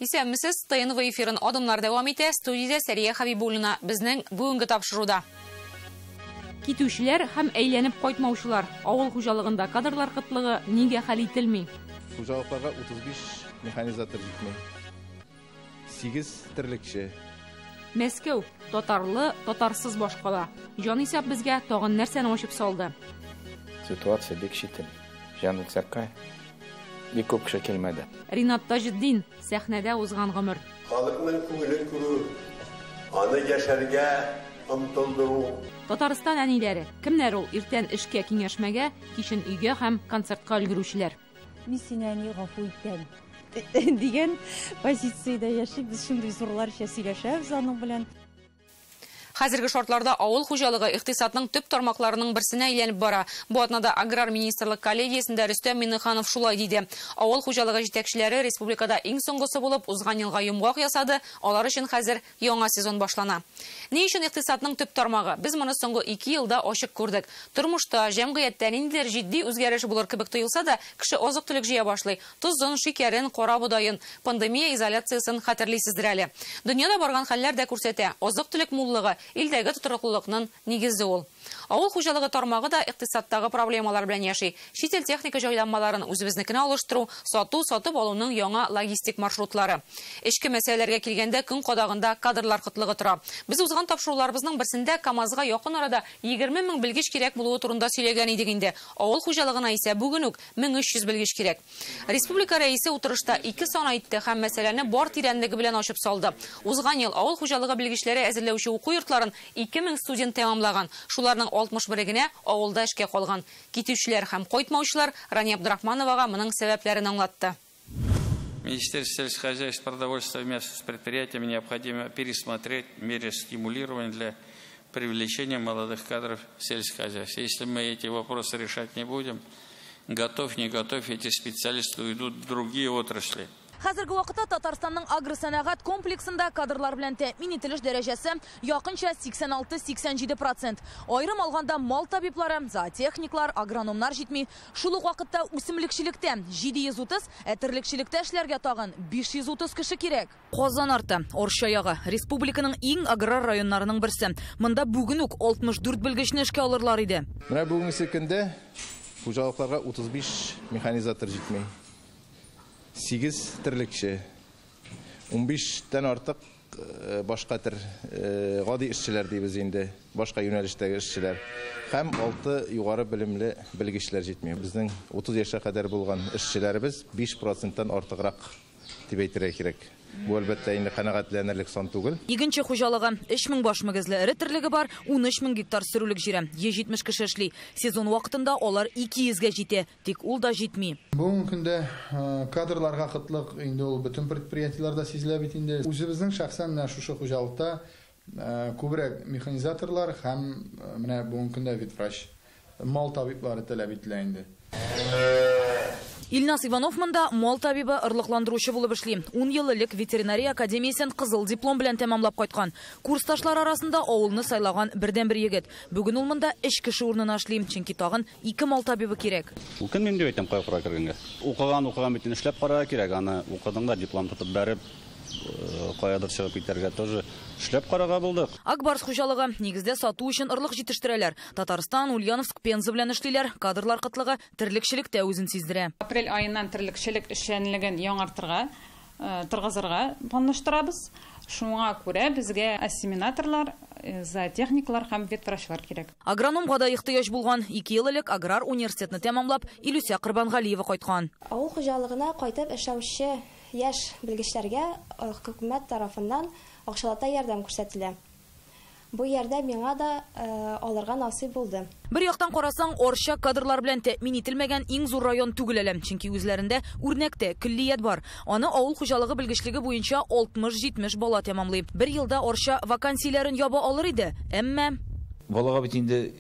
Исәнмесез, ТНВ эфирын Адымнар дәвам итә. Студиядә Сәрия Хабибуллина. Безнең бүгенге тапшыруда. Китүчеләр һәм әйләнеп кайтмаучылар. Авыл хуҗалыгында кадрлар кытлыгы нигә хәл ителми? Хуҗалыкларга 35 механизатор җитми. 8 терлекче. Мәскәү татарлы, татарсыз башкала. Җанисәп безгә тагын нәрсәне ачып салды? Ситуация бик читен. Җанисәпкә бик күп кеше килмәде. Ринат Таҗетдин, сәхнәдә узган гомер. Халыкның күңелен күрү, аны яшәргә омтылдыру. Татарстан әниләре. Кемнәр ул? Иртән эшкә, киңәшмәгә, кичен өйгә һәм концертка өлгерүчеләр. Мин сине, әни, гафу итәм дигән позициядә яшибез, шундый зурларча сөйләшәбез аның белән. Хәзерге шартларда авыл хуҗалыгы икътисадның төп тармакларының берсенә әйләнеп бара. Бу атнада Аграр министрлык коллегиясендә Рөстәм Миңнеханов шулай диде. Авыл хуҗалыгы җитәкчеләре республикада иң соңгысы булып узган елга йомгак ясады. Алар өчен хәзер яңа сезон башлана. Ни өчен икътисадның төп тармагы? Без моны соңгы 2 елда ачык күрдек. Тормышта, җәмгыятьтә ниндидер җитди үзгәреш булыр кебек тоелса да, кеше азык-төлек җыя башлый. Тозын, шикәрен, кара бодаен, пандемия изоляциясен хәтерлисездер әле. Дөньяда барган хәлләр дә күрсәтә. Азык-төлек муллыгы илдәге тотрыклылыкның нигезе ул. Авыл хуҗалыгы тармагы да икътисадтагы проблемалар белән яши. Чит ил техника җайланмаларын үзебезнекенә алыштыру, сату, сатып алуның яңа логистик маршрутлары. Эчке мәсьәләләргә килгәндә көн кадагында кадрлар кытлыгы тора. Без узган тапшыруларыбызның берсендә КАМАЗга якын арада 20 мең белгеч кирәк булуы турында сөйләгән идек инде. Авыл хуҗалыгына исә бүген үк 1300 белгеч кирәк. Республика рәисе утырышта 2 сан әйтте һәм мәсьәләне бар тирәнлеге белән ачып салды. Узган ел авыл хуҗалыгы белгечләре әзерләүче уку йортларын 2000 студент тәмамлаган. Шуларның 61 генә авылда эшкә калган. Китүчеләр һәм кайтмаучылар Рания Абдрахмановага моның сәбәпләрен аңлатты. Министерство сельского хозяйства, продовольствия вместе с предприятиями необходимо пересмотреть меры стимулирования для привлечения молодых кадров в сельское хозяйство. Если мы эти вопросы решать не будем, готов, не готов, эти специалисты уйдут в другие отрасли. Хәзерге вакытта Татарстанның агросәнәгать комплексында кадрлар белән тәэмин ителеш дәрәҗәсе якынча 86-87%. Аерым алганда мал табиблары, зоотехниклар, агрономнар җитми. Шул ук вакытта үсемлекчелектә 730, ә терлекчелектә эшләргә тагын 530 кеше кирәк. Казан арты, Арча ягы, республиканың иң аграр районнарының берсе. Монда бүген үк 64 белгечне эшкә алырлар иде. Менә бүгенге көндә хуҗалыкларга 35 механизатор җитми. 8 терлекче, 15-тән артык башка төр гади эшчеләр дибез инде, башка юнәлештәге эшчеләр һәм 6 югары белемле белгечләр җитми. Безнең 30 яшькә кадәр булган эшчеләребез 5%-тан артыграк дип әйтергә кирәк. Бу әлбәттә инде канәгатьләнерлек сан түгел. Игенче хуҗалыгы 3000 баш мөгезле эре терлеге бар, 13000 гектар сөрүлек җире, 170 кеше эшли. Сезон вакытында алар 200-гә җитә, тик ул да җитми. Бүгенге көндә кадрларга кытлык инде ул бөтен предприятиеләрдә сизелә бит инде. Үзебезнең шәхсән менә шушы хуҗалыкта күбрәк механизаторлар һәм менә бүгенге көндә ветврач, мал табиблары таләп ителә инде. Илназ Иванов монда мал табибы, ырлыкландыручы булып эшли. 10 ел элек ветеринария академиясен кызыл диплом белән тәмамлап кайткан. Курсташлар арасында авылны сайлаган бердән-бер егет. Бүген ул монда 3 кеше урынына эшли, чөнки тагын 2 мал табибы кирәк. Үкенмим дип әйтәм кая кергәнгә. Укыган бит эшләп карарга кирәк. Аны укыдың да диплом тотып бәреп каядыр чыгып китәргә тоже эшләп карарга булдык. Акбарс хуҗалыгы нигездә сату өчен ырлык җитештерәләр. Татарстан, Ульяновск, Пенза белән эшлиләр. Кадрлар кытлыгы терлекчелектә үзен сиздерә. Апрель аеннан терлекчелек эшчәнлеген яңартырга, торгызырга планлаштырабыз. Шуңа күрә безгә ассиминаторлар, зоотехниклар һәм ветврачлар кирәк. Агрономга да ихтыяҗ булган. 2 ел элек аграр университетны тәмамлап, Илүсә Корбангалиева кайткан. Авыл хуҗалыгына кайтып эшләүче яшь белгечләргә хөкүмәт тарафыннан акчалата ярдәм күрсәтелә. Бу ярдәм миңа да алырга насыйп булды. Бер яктан карасаң, Арча кадрлар белән тәэмин ителмәгән иң зур район түгел әле, чөнки үзләрендә үрнәктә көллият бар. Аны авыл хуҗалыгы белгечлеге буенча 60-70 бала тәмамлый. Бер елда Арча вакансияләрен яба алыр иде, әмма балага бит инде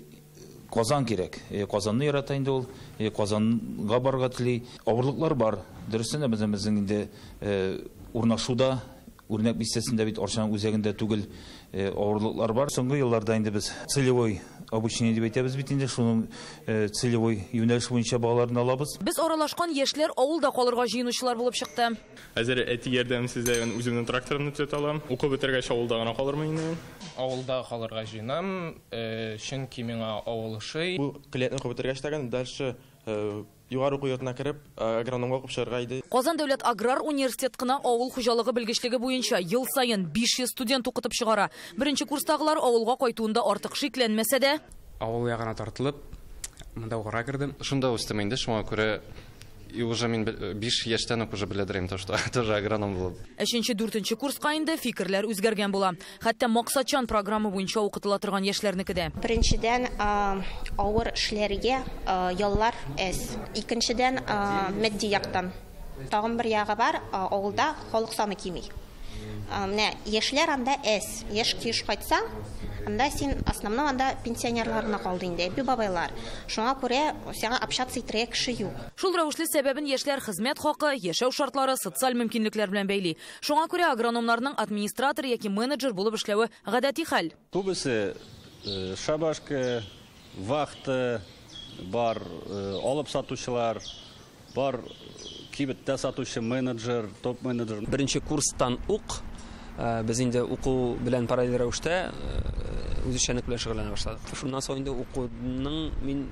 Казан кирәк. Казанны ярата инде ул, Казанга барырга тели. Авырлыклар бар. Дөрестән дә безнең инде урнашуда Үрнәк бистәсендә бит Арчаның үзәгендә түгел, авырлыклар бар. Соңгы елларда инде без целевой обучение дип әйтәбез бит инде, шуның целевой юнәлеш буенча балаларны алабыз. Без аралашкан яшьләр авылда калырга җыенучылар булып чыкты. Әзер әти ярдәмсез дә үземнең тракторымны төзәтә алам. Укып бетергәч авылда гына калырмын инде мин. Авылда калырга җыенам, чөнки миңа авыл ошый. Бу көллиятне укып бетергәч тә дальше югары уку йортына кереп, агрономга укып чыгарга иде. Казан дәүләт аграр университет кына авыл хуҗалыгы белгечлеге буенча ел саен 500 студент укытып чыгара. Беренче курстагылар авылга кайтуында артык шикләнмәсә дә, авыл ягына тартылып, монда укырга кердем. Шунда үстем инде, шуңа күрә и уже мин 5 яшьтән үк уже беләдер то, что тоже агроном булып. Өченче, дүртенче курска инде фикерләр үзгәргән була. Хәтта максатчан программа буенча укытыла торган яшьләрнеке дә. Беренчедән, авыр эшләргә яллар әз. Икенчедән, матди яктан. Тагын бер ягы бар, авылда халык саны кими. Менә яшьләр анда әз. Яшь кеш кайтсаң, анда син основном анда пенсионерлар гына калды инде, әби-бабайлар. Шуңа күрә сиңа общаться итәргә кеше юк. Шул рәвешле сәбәбен яшьләр хезмәт хакы, яшәү шартлары, социаль мөмкинлекләр белән бәйли. Шуңа күрә агрономнарның администратор яки менеджер булып эшләве гадәти хәл. Күбесе шабашка, вахта, бар алып сатучылар, бар кибеттә сатучы менеджер, топ-менеджер. Беренче курстан ук без инде уку белән параллель рәвештә үзешчәнлек белән шөгыльләнә башладык. Шуннан соң инде укуның мин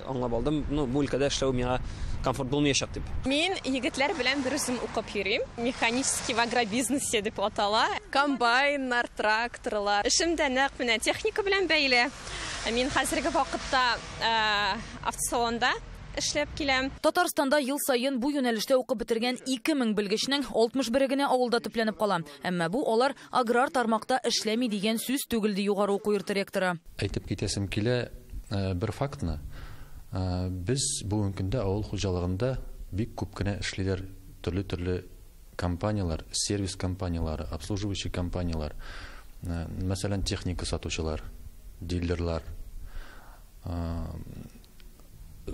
аңлап алдым, ну, бу өлкәдә эшләү миңа комфорт булмаячак дип. Мин егетләр белән бер үзем укып йөрим. Механический в агробизнесе дип атала. Комбайннар, тракторлар. Эшем дә нәкъ менә техника белән бәйле. Мин хәзерге вакытта автосалонда эшләп киләм. Татарстанда ел саен бу юнәлештә укып бетергән 2000 белгечнең 61-е генә авылда төпләнеп кала. Әмма бу алар аграр тармакта эшләми дигән сүз түгел, ди югары уку йорты ректоры. Әйтеп китәсем килә бер фактны. Без бүгенге көндә авыл хуҗалыгында бик күп кенә эшлиләр, төрле-төрле компанияләр, сервис компанияләре, обслуживающий компанияләр, мәсәлән, техника сатучылар, дилерлар,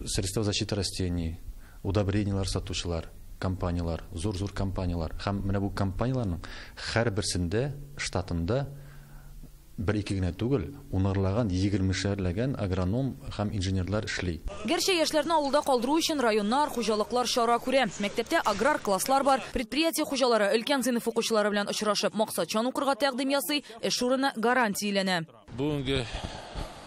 средства защиты растений, удобрениялар сатучылар, компаниялар, зур-зур компаниялар. Һәм менә бу компанияларның һәрберсендә штатында бер-ике генә түгел, унарлаган, егермешәрләгән агроном һәм инженерлар эшли. Гәрчә яшьләрне авылда калдыру өчен районнар, хуҗалыклар чара күрә. Мәктәптә аграр класслар бар. Предприятие хуҗалары өлкән сыйныф укучылары белән очрашып, максатчан укырга тәкъдим ясый, эш урыны гарантияләнә. Бүгенге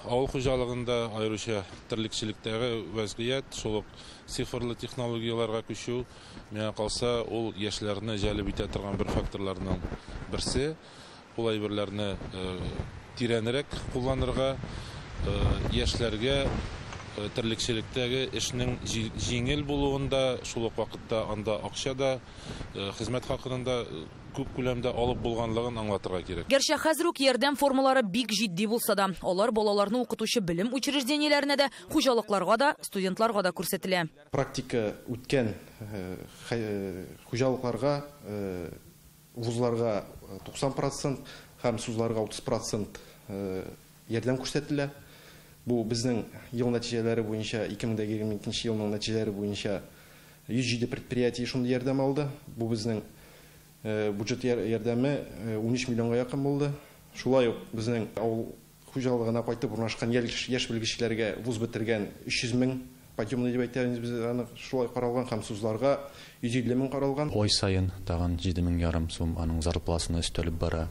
авыл хуҗалыгында аеруча терлекчелектәге вәзгыять, шул ук цифрлы технологияләргә күчү, миңа калса, ул яшьләрне җәлеп итә торган бер факторларның берсе. Ул әйберләрне тирәнрәк кулланырга, яшьләргә терлекчелектәге эшнең җиңел булуында, шул ук вакытта анда акча да, хезмәт хакының да күп күләмдә алып булганлыгын аңлатырга кирәк. Гәрчә хәзер үк ярдәм формалары бик җитди булса да, алар балаларны укытучы белем учреждениеләренә дә, хуҗалыкларга да, студентларга да күрсәтелә. Практика үткән хуҗалыкларга, вузларга 90% һәм сузларга 30% ярдәм күрсәтелә. Бу безнең ел нәтиҗәләре буенча, 2022 елның нәтиҗәләре буенча 107 предприятие шундый ярдәм алды. Бу безнең бюджет ярдәме 13 миллионга якын булды. Шулай ук безнең авыл хуҗалыгына кайтып урнашкан яшь белгечләргә вуз бетергән 300 мең подъемный дип әйтәбез без аны, шулай каралган һәм сузларга 150 мең каралган. Ай саен тагын 7,5 сум аның зарплатасына өстәлеп бара.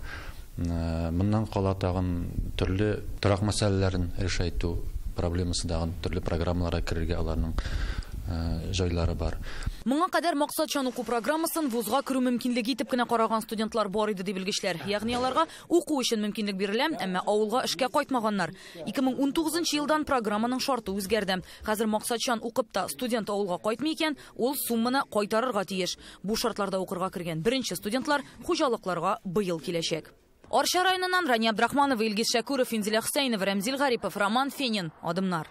Моннан кала тагын төрле торак мәсьәләләрен решайту проблемасы тагын төрле программаларга керергә аларның җайлары бар. Моңа кадәр максатчан уку программасын вузга керү мөмкинлеге итеп кенә караган студентлар бар иде, ди белгечләр. Ягъни аларга уку өчен мөмкинлек бирелә, әмма авылга эшкә кайтмаганнар. 2019 елдан программаның шарты үзгәрде. Хәзер максатчан укып та студент авылга кайтмый икән, ул сумманы кайтарырга тиеш. Бу шартларда укырга кергән беренче студентлар хуҗалыкларга быел киләчәк. Арча районыннан Рания Абдрахманова, Илгиз Шәкүров, Инзилә Хөсәенова, Рәмзил Гарипов, Роман Фенин. Адымнар.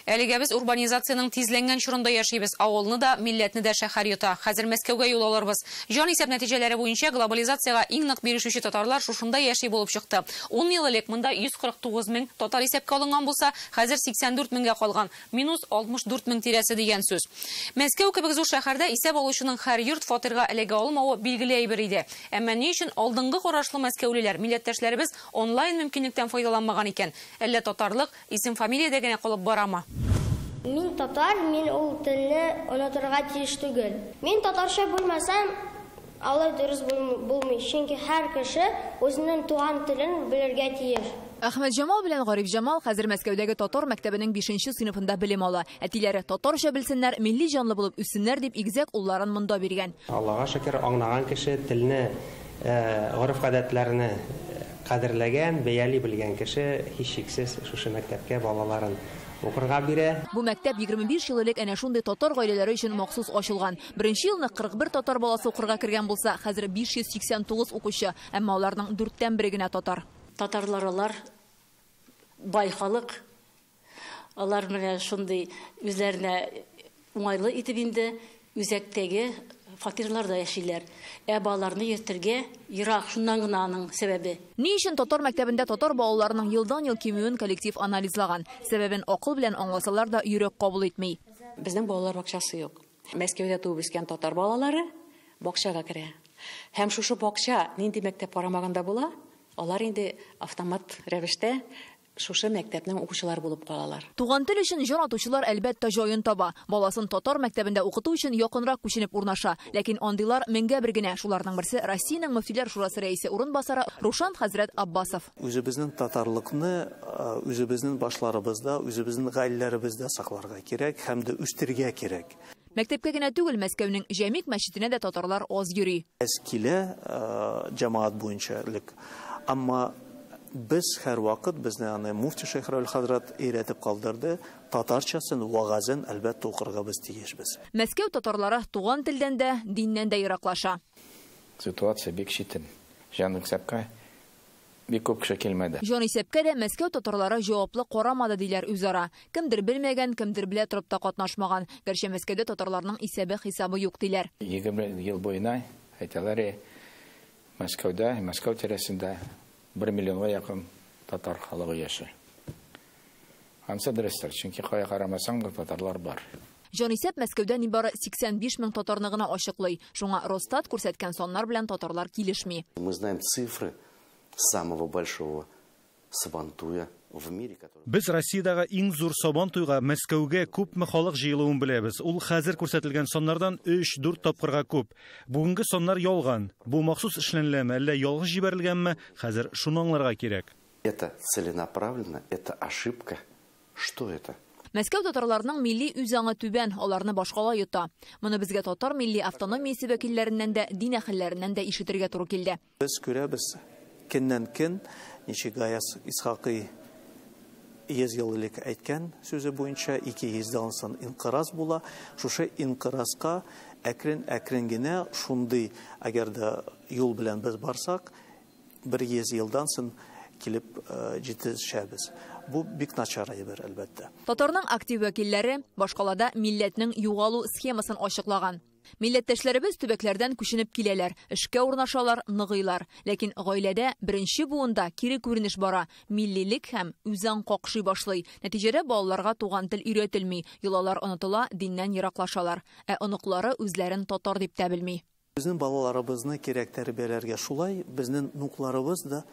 Әлегә без урбанизациянең тизләнгән чорында яшибез. Авылны да, милләтне дә шәһәр йота. Хәзер Мәскәүгә юл алырбыз. Җанисәп нәтиҗәләре буенча глобализациягә иң нык бирешүче татарлар шушында яши булып чыкты. 10 ел элек монда 149 мең татар исәпкә алынган булса, хәзер 84 меңгә калган. Минус 64 мең тирәсе дигән сүз. Мәскәү кебек зур шәһәрдә исәп алучының һәр йорт фатирга эләгә алмавы билгеле әйбер иде. Әмма ни өчен алдынгы карашлы мәскәүлеләр, милләттәшләребез онлайн мөмкинлектән файдаланмаган икән? Әллә татарлык исем-фамилиядә генә калып барамы? Мин татар, мин ул телне онытырга тиеш түгел. Мин татарча белмәсәм, алай дөрес булмый, чөнки һәр кеше үзенең туган телен белергә тиеш. Әхмәтҗамал белән Гарифҗамал хәзер Мәскәүдәге татар мәктәбенең 5нче сыйныфында белем ала. Әтиләре татарча белсеннәр, милли җанлы булып үссеннәр дип игезәк улларын монда биргән. Аллага шөкер, аңлаган кеше телне, гореф-гадәтләрне кадерләгән, бәяли белгән кеше һичшиксез шушы мәктәпкә балаларын укырга бирә. Бу мәктәп 25 ел элек әнә шундый татар гаиләләре өчен махсус ачылган. Беренче елны 41 татар баласы укырга кергән булса, хәзер 589 укучы, әмма аларның 1/4 генә татар. Татарлар алар бай халык. Алар менә шундый үзләренә уңайлы итеп инде үзәктәге фатирларда яшиләр. Ә балаларны йөртергә ерак, шуннан гына аның сәбәбе. Ни өчен татар мәктәбендә татар балаларының елдан-ел кимүен коллектив анализлаган. Сәбәбен акыл белән аңласалар да йөрәк кабул итми. Безнең балалар бакчасы юк. Мәскәүдә туып үскән татар балалары бакчага керә. Һәм шушы бакча нинди мәктәп карамаганда була, алар инде автомат рәвештә шушы мәктәпнең укучылары булып калалар. Туган тел өчен җан атучылар әлбәттә җаен таба. Баласын татар мәктәбендә укыту өчен якынрак күченеп урнаша. Ләкин андыйлар меңгә бер генә. Шуларның берсе Россиянең Мөфтиләр шурасы рәисе урынбасары Рушан хәзрәт Аббасов. Үзебезнең татарлыкны үзебезнең башларыбызда, үзебезнең гаиләләребездә сакларга кирәк һәм дә үстерергә кирәк. Мәктәпкә генә түгел, Мәскәүнең Җәмик мәчетенә дә татарлар аз йөри. Әз килә җәмәгать буенча элек. Әмма без һәр вакыт безне аны муфти Шәйх Равил хәзрәт өйрәтеп калдырды. Татарчасын, вагазын әлбәттә укырга без тиешбез. Мәскәү татарлары туган телдән дә, диннән дә ераклаша. Ситуация бик читен. Җанисәпкә бик күп кеше килмәде. Җанисәпкә дә Мәскәү татарлары җаваплы карамады диләр үзара. Кемдер белмәгән, кемдер белә торып та катнашмаган. Гәрчә Мәскәүдә татарларның исәбе хисабы юк диләр. 20 ел буена әйтәләр, Мәскәүдә, Мәскәү тирәсендә 1 миллионга якын татар халыгы яши. Ансы дөрестер, чөнки кая карамасаң да татарлар бар. Җанисәп Мәскәүдә нибары 85 мең татарны гына ачыклый. Шуңа Росстат күрсәткән саннар белән татарлар килешми. Мы знаем цифры самого большого сабантуя в мире, который... Без Россиядәге иң зур сабантуйга Мәскәүгә күпме халык җыелуын беләбез. Ул хәзер күрсәтелгән саннардан 3-4 тапкырга күп. Бүгенге саннар ялган. Бу махсус эшләнеләме, әллә ялгыш җибәрелгәнме? Хәзер шуны аңларга кирәк. Это целенаправленно, это ошибка. Что это? Мәскәү татарларының милли үзаңы түбән, аларны башкала йота. Моны безгә татар милли автономиясе вәкилләреннән дә, дин әһелләреннән дә ишетергә туры килде. Без күрәбез, көннән көн ничек Гаяз Исхакый 100 ел элек әйткән сүзе буенча 200 сан инкыраз була. Шушы инкыразга әкрен-әкрен генә шундый, әгәр дә юл белән без барсак, 100 елдан соң килеп җитешәбез. Бу бик начар әйбер, әлбәттә. Татарның актив вәкилләре башкалада милләтнең югалу схемасын ачыклаган. Милләттәшләребез төбәкләрдән күченеп киләләр, эшкә урнашалар, ныгыйлар. Ләкин гаиләдә беренче буында кире күренеш бара. Миллилек һәм үзаң какшый башлый. Нәтиҗәдә балаларга туган тел өйрәтелми, йолалар онытыла, диннән ераклашалар. Ә оныклары үзләрен татар дип тә белми. Безнең балаларыбызны кирәк тәрбияләргә шулай, безнең нукларыбыз да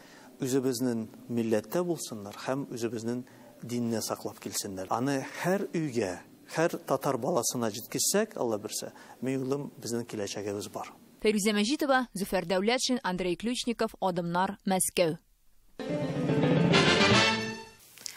үзебезнең милләттә булсыннар һәм үзебезнең динне саклап килсеннәр. Аны һәр өйгә, һәр татар баласына җиткезсәк, Алла бирсә, мин уйлыйм, безнең киләчәгебез бар. Фәйрүзә Мәҗитова, Зөфәр Дәүләтшин, Андрей Ключников, Адымнар, Мәскәү.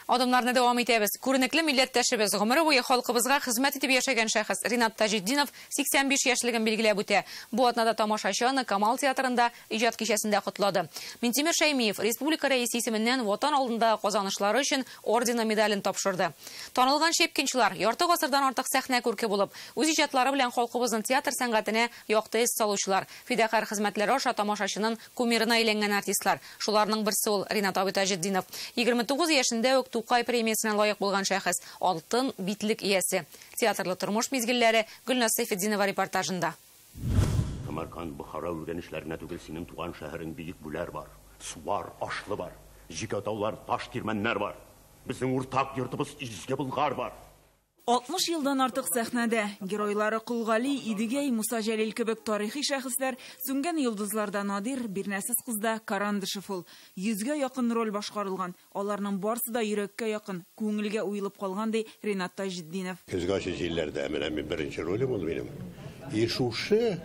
Адымнарны дәвам итәбез. Күренекле милләттәшебез, гомере буе халкыбызга хезмәт итеп яшәгән шәхес Ринат Таҗетдинов 85 яшьлеген билгеләп үтә. Бу атнада тамашачы аны Камал театрында иҗат кичәсендә котлады. Минтимер Шәймиев республика рәисе исеменнән Ватан алдында казанышлары өчен ордены медален тапшырды. Танылган шепкинчылар ярты гасырдан артык сәхнә күрке булып, үз иҗатлары белән халкыбызның театр сәнгатенә якты эз салучылар, фидакарь хезмәтләре аша тамашачының кумирына әйләнгән артистлар. Шуларның берсе ул Ринат абый Таҗетдинов. 29 яшендә үк Тукай премиясенә лаек булган шәхес, алтын битлек иясе. Театрлы тормыш мизгелләре Гөлназ Сәйфетдинова репортажында. Самарканд, Бухара үргәнешләренә түгел, синең туган шәһәрең Бөек Бүләр бар. Суар, Ашлы бар. Җикә таулар, таш тирмәннәр бар. Безнең уртак йортыбыз Изге Болгар бар. 60 елдан артык сәхнәдә. Геройлары Кол Гали, Идегәй, Муса Җәлил кебек тарихи шәхесләр, Сүнгән йолдызларда Надир, Бирнәсез кызда Карандышев ул. 100гә якын роль башкарылган. Аларның барсы да йөрәккә якын, күңелгә уелып калган, ди Ринат Таҗетдинов. Көзгә ачы җилләрдә менә мин беренче ролем ул минем. И шушы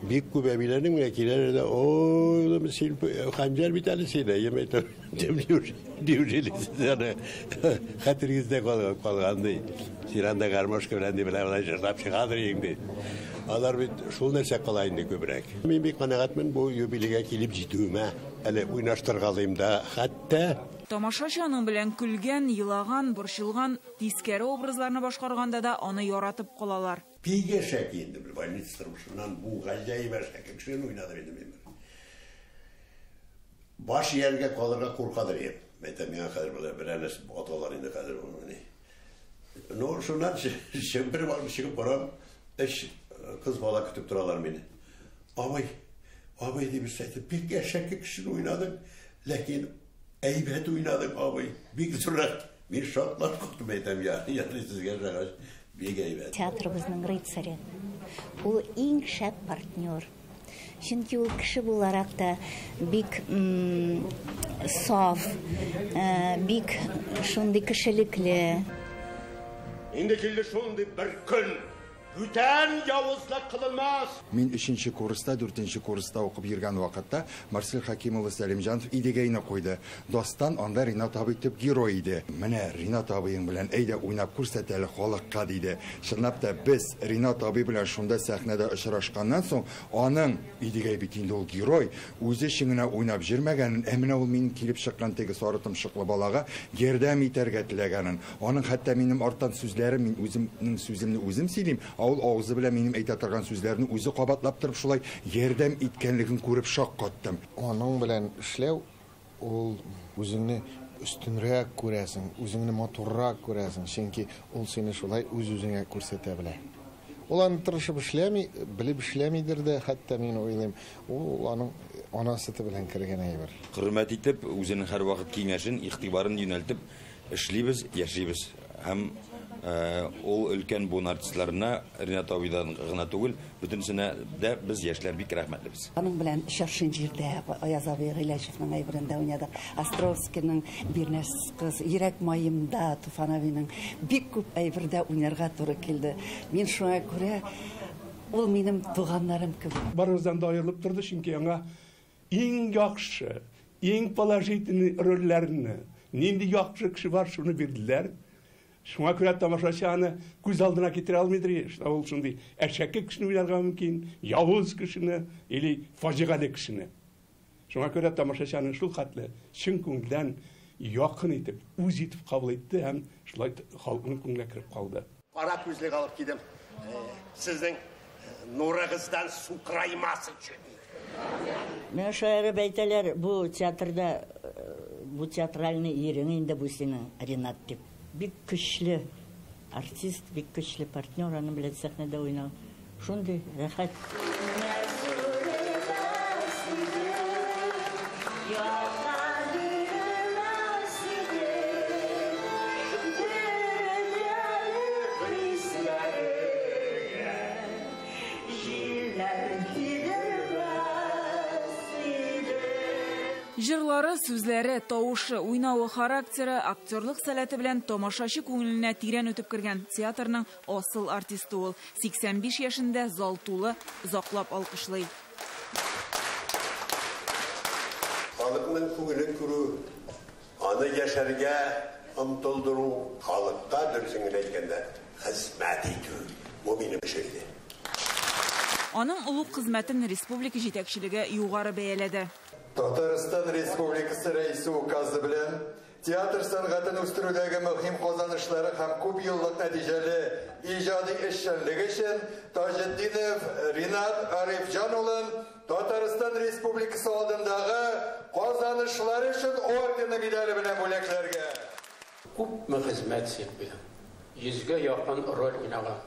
бик күп әбиләрнең менә киләләр дә, ой, улым, син Хәнҗәр бит әле син, әйе, әйтәм, неужели сез аны хәтерегездә калган, ди. Син анда гармошка белән ди, менә болай җырлап чыгадыр идең, ди. Алар бит шул нәрсә кала инде күбрәк. Мин бик канәгатьмен бу юбилейгә килеп җитүемә. Әле уйнаштыргалыйм да, хәтта. Тамашачы аның белән көлгән, елаган, борчылган, тискәре образларны башкарганда да аны яратып калалар. Бик әшәке инде бер больница тормышыннан бу гаҗәеп әшәке кешене уйнадым инде мин. Баш ияргә калырга куркадыр идем. Әйтәм, миңа хәзер болай берәр нәрсә аталар инде хәзер моны. Ну, шуннан бер барып чыгып барам, өч кыз бала көтеп торалар мине. Абый, абый дип әйтеп, бик әшәке кешене уйнадың, ләкин әйбәт уйнадың, абый. Бик зуррак. Мин шатланып калдым, әйтәм, я сезгә шагач. Бик әйбәт. Театрыбызның рыцаре. Ул иң шәп партнер. Чөнки ул кеше буларак та бик саф, бик шундый кешелекле. Инде килде шундый бер көн. Бүтән явызлык кылынмас. Мин 3-нче курста, 4-нче курста укып йөргән вакытта Марсель Хәким улы Сәлимҗанов Идегәйне куйды. Дастан анда Ринат абый төп герой иде. Менә Ринат абыең белән әйдә уйнап күрсәт әле халыкка, диде. Чынлап та без Ринат абый белән шунда сәхнәдә очрашканнан соң, аның Идегәй бит инде ул герой, үзе өчен генә уйнап йөрмәгәнен, ә менә ул минем килеп чыккан теге сары томшыклы балага ярдәм итәргә теләгәнен, аның хәтта минем арттан сүзләрем, мин үземнең сүземне үзем сөйлим, ул авызы белән минем әйтә торган сүзләрне үзе кабатлап торып шулай ярдәм иткәнлеген күреп шаккаттым. Аның белән эшләү ул үзеңне өстенрәк күрәсең, үзеңне матуррак күрәсең, чөнки ул сине шулай үз-үзеңә күрсәтә белә. Ул аны тырышып эшләми, белеп эшләмидер дә, хәтта мин уйлыйм, ул аның ана сөте белән кергән әйбер. Хөрмәт итеп, үзенең һәрвакыт киңәшен, игътибарын юнәлтеп эшлибез, яшибез. Һәм ул өлкән буын артистларына, Ринат абыйдан гына түгел, бөтенесенә дә без яшьләр бик рәхмәтлебез. Аның белән Чаршин җирдә Аяз абый Гыйләҗевның әйберендә уйнадык. Островскийның Бирнәсез кыз, Йөрәк маемда Туфан абыйның бик күп әйбердә уйнарга туры килде. Мин шуңа күрә ул минем туганнарым кебек. Барыбыздан да аерылып торды, чөнки аңа иң яхшы, иң положительный рольләрне, нинди яхшы кеше бар, шуны бирделәр. Шуңа күрә тамашачы аны күз алдына китерә алмыйдыр. Ул шундый әшәке кешене уйларга мөмкин, явыз кешене или фаҗигале кешене. Шуңа күрә тамашачы аны шул хәтле чын күңелдән якын итеп, үз итеп кабул итте һәм шулай халыкның күңеленә кереп калды. Кара күзлек алып кидем. Сезнең нурыгыздан сукыраймас өчен. Менә шаярып әйтәләр, бу театрда, бу театральный ирең инде бу синең, Ринат дип. Бик көчле артист, бик көчле партнер, аның белән сәхнәдә уйнау. Шундый рәхәт. Җырлары, сүзләре, тавышы, уйнавы, характеры, актерлык сәләте белән тамашачы күңеленә тирән үтеп кергән театрның асыл артисты ул. 85 яшендә зал тулы озаклап алкышлый. Халыкның күңелен күрү, аны яшәргә омтылдыру, халыкка дөресен генә әйткәндә хезмәт итү. Бу минем эшем иде. Аның олуг хезмәтен республика җитәкчелеге югары бәяләде. Татарстан Республикасы Рәисе указы белән театр сәнгатен үстерүдәге мөһим казанышлары һәм күп еллык нәтиҗәле иҗади эшчәнлеге өчен Таҗетдинов Ринат Арифҗан улын Татарстан Республикасы алдындагы казанышлары өчен ордены медале белән бүләкләргә. Күпме хезмәт син куйдың. 100гә якын роль уйнаган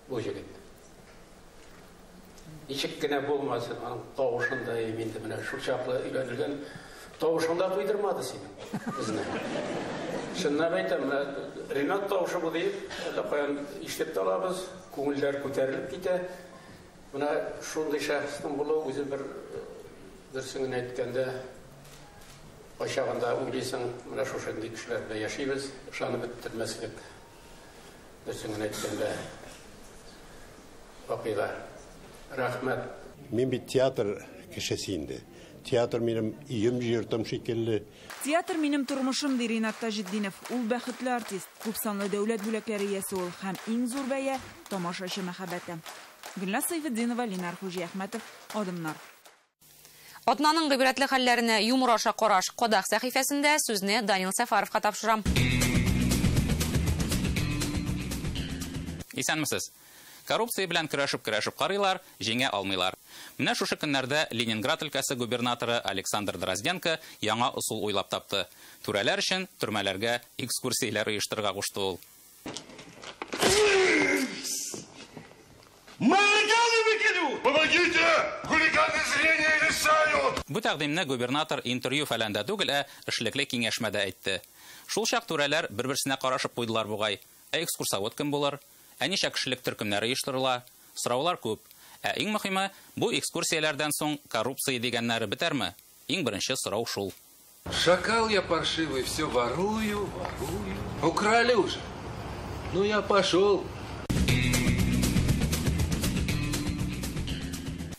бу җегет. Ничек кенә булмасын, аның тавышын да инде менә шул чаклы өйрәнелгән тавышын да туйдырмады синең безне. Чынлап әйтәм, менә Ринат тавышы бу дип, әллә каян ишетеп тә алабыз, күңелләр күтәрелеп китә. Менә шундый шәхеснең булуы үзе бер дөресен генә әйткәндә, кайчагында уйлыйсың, менә шушындый кешеләр белән яшибез, ышанып бетермәслек. Дөресен генә әйткәндә, вакыйга. Рәхмәт. Мин бит театр кешесе инде. Театр минем өем, йортым шикелле. Театр минем тормышым, ди Ринат Таҗетдинов. Ул бәхетле артист, күп санлы дәүләт бүләкләре иясе ул һәм иң зур бәя тамашачы мәхәббәте. Гөлназ Сайфетдинова, Ленар Хуҗиәхмәтов, Адымнар. Атнаның гыйбрәтле хәлләренә юмор аша караш Кадак сәхифәсендә сүзне Данил Сәфаровка тапшырам. Исәнмесез. Коррупция белән көрәшеп-көрәшеп карыйлар, җиңә алмыйлар. Менә шушы көннәрдә Ленинград өлкәсе губернаторы Александр Дрозденко яңа ысул уйлап тапты. Түрәләр өчен төрмәләргә экскурсияләр оештырырга кушты ул. Помогите! Хулиганы зрение лишают! Бу тәкъдимне губернатор интервью фәләндә түгел, ә эшлекле киңәшмәдә әйтте. Шул чак түрәләр бер-берсенә карашып куйдылар бугай. Ә экскурсовод кем булыр? Ә ничә кешелек төркемнәре оештырыла? Сораулар күп. Ә иң мөһиме, бу экскурсияләрдән соң коррупция дигәннәре бетәрме? Иң беренче сорау шул. Шакал я паршивый, все ворую, ворую. Украли уже. Ну я пошел.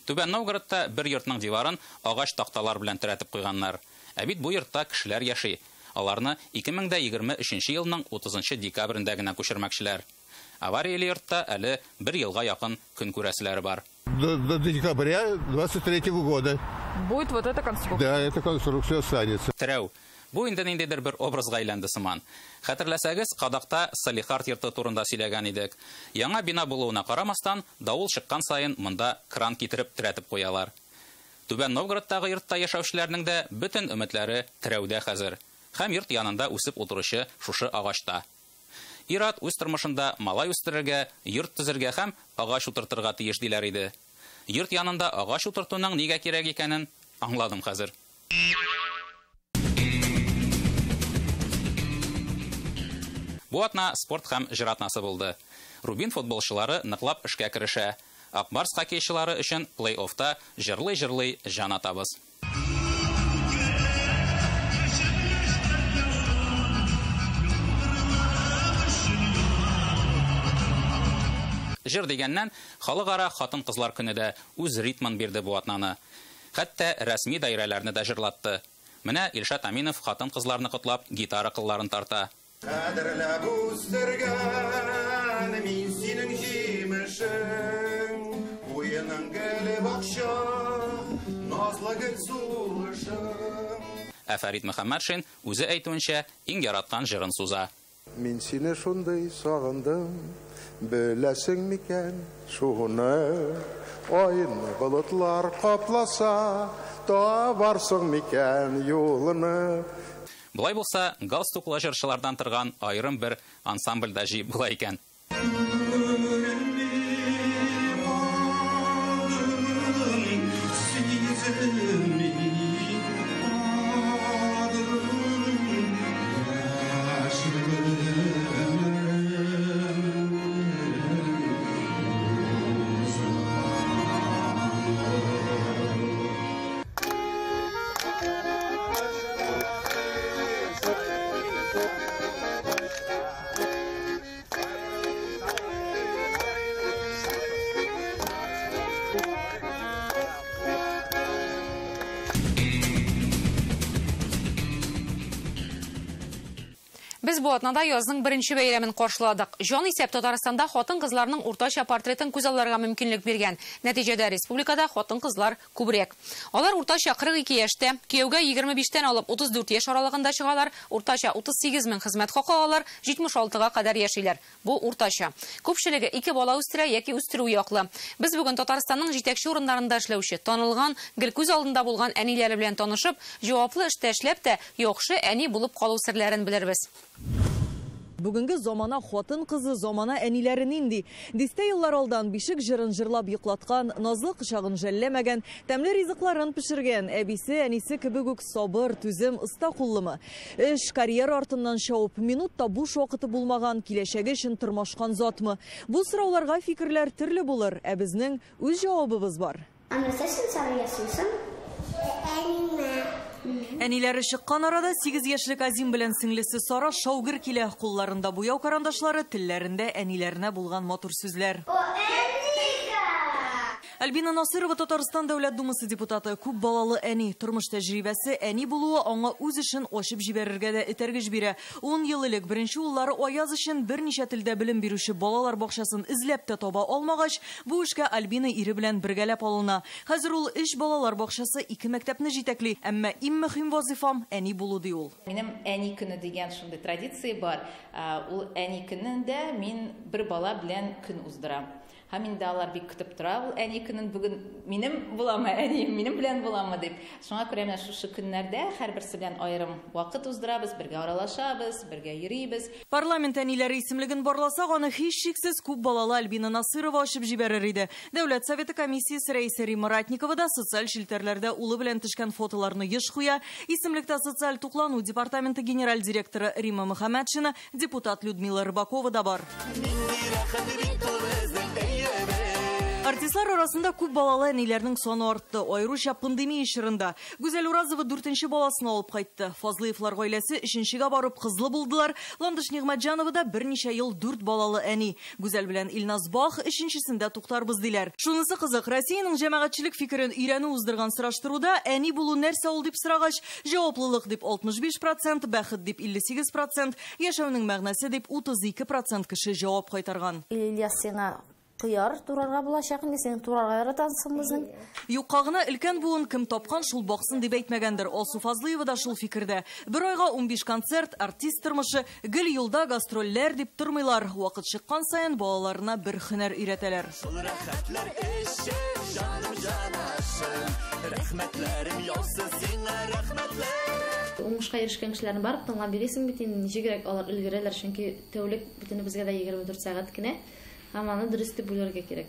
Түбән Новгородта бер йортның диварын агач такталар белән терәтеп куйганнар. Ә бит бу йортта кешеләр яши. Аларны 2023 елның 30 декабрендә генә күчермәкчеләр. Аварияле йортта әле бер елга якын көн күрәселәре бар. До декабря 23 года. Будет вот эта конструкция. Да, эта конструкция останется. Терәү. Бу инде ниндидер бер образга әйләнде сыман. Хәтерләсәгез, Кадакта Салихард йорты турында сөйләгән идек. Яңа бина булуына карамастан, давыл чыккан саен монда кран китереп терәтеп куялар. Түбән Новгородтагы йортта яшәүчеләрнең дә бөтен өметләре терәүдә хәзер. Һәм йорт янында үсеп утыручы шушы агачта. Ир-ат үз тормышында малай үстерергә, йорт төзергә һәм агач утыртырга тиеш диләр иде. Йорт янында агач утыртуның нигә кирәк икәнен аңладым хәзер. Бу атна спорт һәм җыр атнасы булды. Рубин футболчылары ныклап эшкә керешә. Ак Барс хоккейчылары өчен плей-оффта җырлый-җырлый җан атабыз. Җыр дигәннән, халыкара хатын-кызлар көне дә үз ритмын бирде бу атнаны. Хәтта рәсми даирәләрне дә җырлатты. Менә Илшат Аминов хатын-кызларны котлап гитара кылларын тарта. Кадерләп үстергән мин синең җимешең, уеның гел бакча, назлы гел сулышың. Ә Фәрит Мөхәммәтшин үзе әйтүенчә иң яраткан җырын суза. Мин сине шундый сагындым, беләсең микән шуны? Айны болытлар капласа, табарсың микән юлны? Болай булса, галстуклы җырчылардан торган аерым бер ансамбль дә җыеп була икән. Без бу атнада язның беренче бәйрәмен каршыладык. Җан исәп Татарстанда хатын-кызларның уртача портретын күзалларга мөмкинлек биргән. Нәтиҗәдә республикада хатын-кызлар күбрәк. Алар уртача 42 яшьтә, кияүгә 25-тән алып 34 яшь аралыгында чыгалар, уртача 38 мең хезмәт хакы алалар, 76-га кадәр яшиләр. Бу уртача. Күпчелеге 2 бала үстерә яки үстерү яклы. Без бүген Татарстанның җитәкче урыннарында эшләүче, танылган, гел күз алдында булган әниләре белән танышып, җаваплы эштә эшләп тә яхшы әни булып калу серләрен белербез. Бүгенге замана хатын-кызы, замана әниләре нинди? Дистә еллар алдан бишек җырын җырлап йоклаткан, назлы кочагын жәлләмәгән, тәмле ризыкларын пешергән әбисе, әнисе кебек үк сабыр, түзем, оста куллымы? Эш, карьера артыннан чабып, минут та буш вакыты булмаган, киләчәге өчен тырмашкан затмы? Бу сорауларга фикерләр төрле булыр, ә безнең үз җавабыбыз бар. Әниләре чыккан арада 8 яшьлек Азим белән сеңлесе Сара шаугыр килә. Кулларында буяу карандашлары, телләрендә әниләренә булган матур сүзләр. Альбина Насырова Татарстан Дәүләт Думасы депутаты, күп балалы әни, тормыш тәҗрибәсе әни булуы аңа үз эшен ачып җибәрергә дә этәргеч бирә. 10 ел элек беренче уллары Аяз өчен берничә телдә белем бирүче балалар бакчасын эзләп тә таба алмагач, бу эшкә Альбина ире белән бергәләп алына. Хәзер ул 3 балалар бакчасы, 2 мәктәпне җитәкли, әмма иң мөһим вазифам әни булу ди ул. Минем әни көне дигән шундый традиция бар. Ул әни көнендә мин бер бала белән көн уздырам. Һәм инде алар бик көтеп тора, ул әни көнен бүген минем буламы, әнием минем белән буламы дип. Шуңа күрә менә шушы көннәрдә һәрберсе белән аерым вакыт уздырабыз, бергә аралашабыз, бергә йөрибез. Парламент әниләре исемлеген барласак, аны һичшиксез күп балалы Альбина Насырова ачып җибәрер иде. Дәүләт Советы комиссиясе рәисе Римма Ратникова да социаль челтәрләрдә улы белән төшкән фотоларны еш куя. Исемлектә социаль туклану департаменты генераль директоры Римма Мөхәммәтшина, депутат Людмила Рыбакова да бар. Артистлар арасында күп балалы әниләрнең саны артты, аеруча пандемия чорында. Гүзәл Уразова 4-нче баласын алып кайтты. Фазлыевлар гаиләсе 3-нчегә барып кызлы булдылар. Ландыш Нигъмәтҗанова да берничә ел 4 балалы әни. Гүзәл белән Илназ Бах 3-нчесендә туктарбыз диләр. Шунысы кызык, Россиянең җәмәгатьчелек фикерен өйрәнү уздырган сораштыруда әни булу нәрсә ул дип сорагач, җаваплылык дип 65%, бәхет дип 58%, яшәүнең мәгънәсе дип 32% кеше җавап кайтарган. Ильяс сиңа кыяр турарга булачак, инде син турарга яратасың безнең. Юкка гына өлкән буын кем тапкан шул баксын дип әйтмәгәндер. Алсу Фазлыева да шул фикердә. Бер айга 15 концерт, артист тормышы, гел юлда гастрольләр дип тормыйлар. Вакыт чыккан саен балаларына бер һөнәр өйрәтәләр. Шул рәхәтләр өчен җаным җанашым, рәхмәтләрем яусын сиңа, рәхмәтләр. Уңышка ирешкән кешеләрне барып тыңлап йөрисең бит инде, ничегрәк алар өлгерәләр, чөнки тәүлек бөтенебезгә дә 24 сәгать кенә. Һәм аны дөрес дип бүләргә кирәк.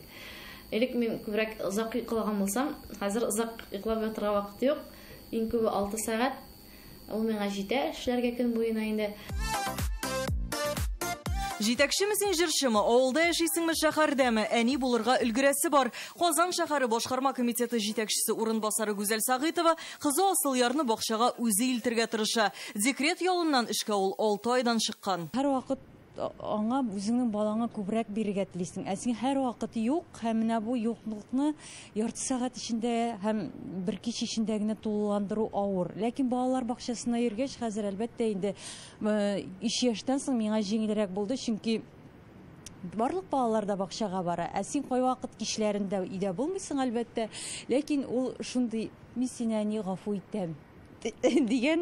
Элек мин күбрәк озак йоклаган булсам, хәзер озак йоклап ятырга вакыт юк. Иң күбе 6 сәгать. Ул миңа җитә эшләргә көн буена инде. Җитәкчеме син, җырчымы, авылда яшисеңме, шәһәрдәме, әни булырга өлгерәсе бар. Казан шәһәре башкарма комитеты җитәкчесе урынбасары Гүзәл Сәгыйтова кызы Асылъярны бакчага үзе илтергә тырыша. Декрет ялыннан эшкә ул 6 айдан чыккан. Һәрвакыт аңа үзеңнең балаңа күбрәк бирергә телисең. Ә син һәрвакыт юк, һәм менә бу юклыкны ярты сәгать эчендә һәм бер кич эчендә генә тулыландыру авыр. Ләкин балалар бакчасына йөргәч, хәзер әлбәттә инде 3 яшьтән соң миңа җиңелрәк булды, чөнки барлык балалар да бакчага бара. Ә син кайвакыт кичләрендә өйдә булмыйсың әлбәттә, ләкин ул шундый мин сине әни гафу итәм дигән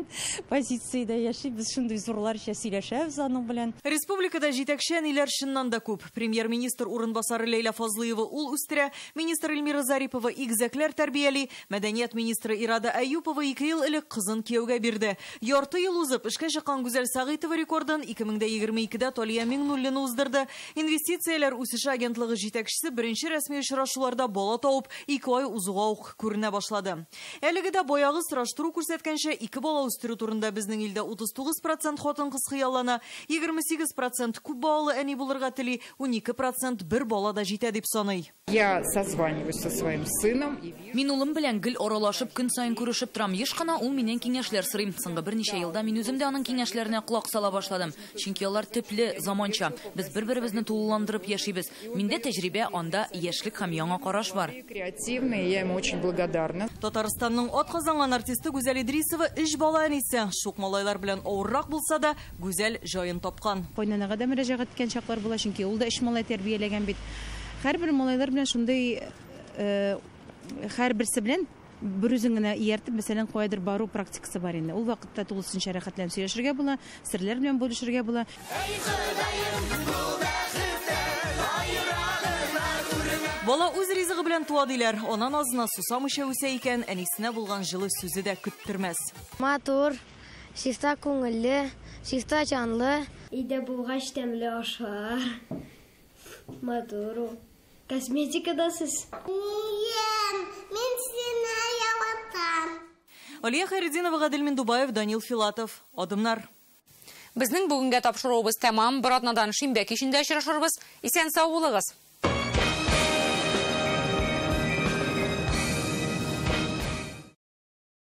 позициядә яши, без шундый зурларча сөйләшәбез аның белән. Республикада җитәкче әниләр чыннан да күп. Премьер-министр урынбасары Ләйлә Фазлыева ул үстерә, министр Эльмира Зарипова игезәкләр тәрбияли, мәдәният министры Ирада Әюпова 2 ел элек кызын кияүгә бирде. Ярты ел узып эшкә чыккан Гүзәл Сәгыйтова рекордын 2022-дә Талия Миңнуллина уздырды. Инвестицияләр үсеше агентлыгы җитәкчесе беренче рәсми очрашуларда бала табып 2 ай узуга ук күренә башлады. Әлеге дә баягы сораштыру күрсәткән 2 бала үстерү турында безнең илдә 39% хатын-кыз хыяллана, 28% күп балалы әни булырга тели, 12% бер бала да җитә дип саный. Я созваниваюсь со своим сыном. Мин улым белән гел аралашып, көн саен күрешеп торам. Еш кына ул миннән киңәшләр сорый. Соңгы берничә елда мин үзем дә аның киңәшләренә колак сала башладым. Чөнки алар төпле, заманча. Без бер-беребезне тулыландырып яшибез. Миндә тәҗрибә, анда яшьлек һәм яңа караш бар. Креативный, я ему очень благодарна. Татарстанның атказанган артисты Гүзәл Идрисова 3 бала әнисе. Шук малайлар белән авыррак булса да, Гүзәл җаен тапкан. Кайнанага да мөрәҗәгать иткән чаклар була, чөнки ул да 3 малай тәрбияләгән бит. Һәрбер малайлар белән шундый, һәрберсе белән бер үзең генә ияртеп, мәсәлән, каядыр бару практикасы бар инде. Ул вакытта тулысынча рәхәтләнеп сөйләшергә була, серләр белән бүлешергә була. Бала үз ризыгы белән туа диләр. Ана назына сусамыйча үсә икән, әнисенә булган җылы сүзе дә көттермәс. Матур, чиста күңелле, Чиста җанлы. Өйдә булгач тәмле ашлар. Матур ул. Косметика да сез. Әнием, мин сине яратам. Алия Хайретдинова, Гадел Миндубаев, Данил Филатов. Адымнар. Безнең бүгенгә тапшыруыбыз тәмам. Бер атнадан шимбә кичендә очрашырбыз. Исән сау булыгыз.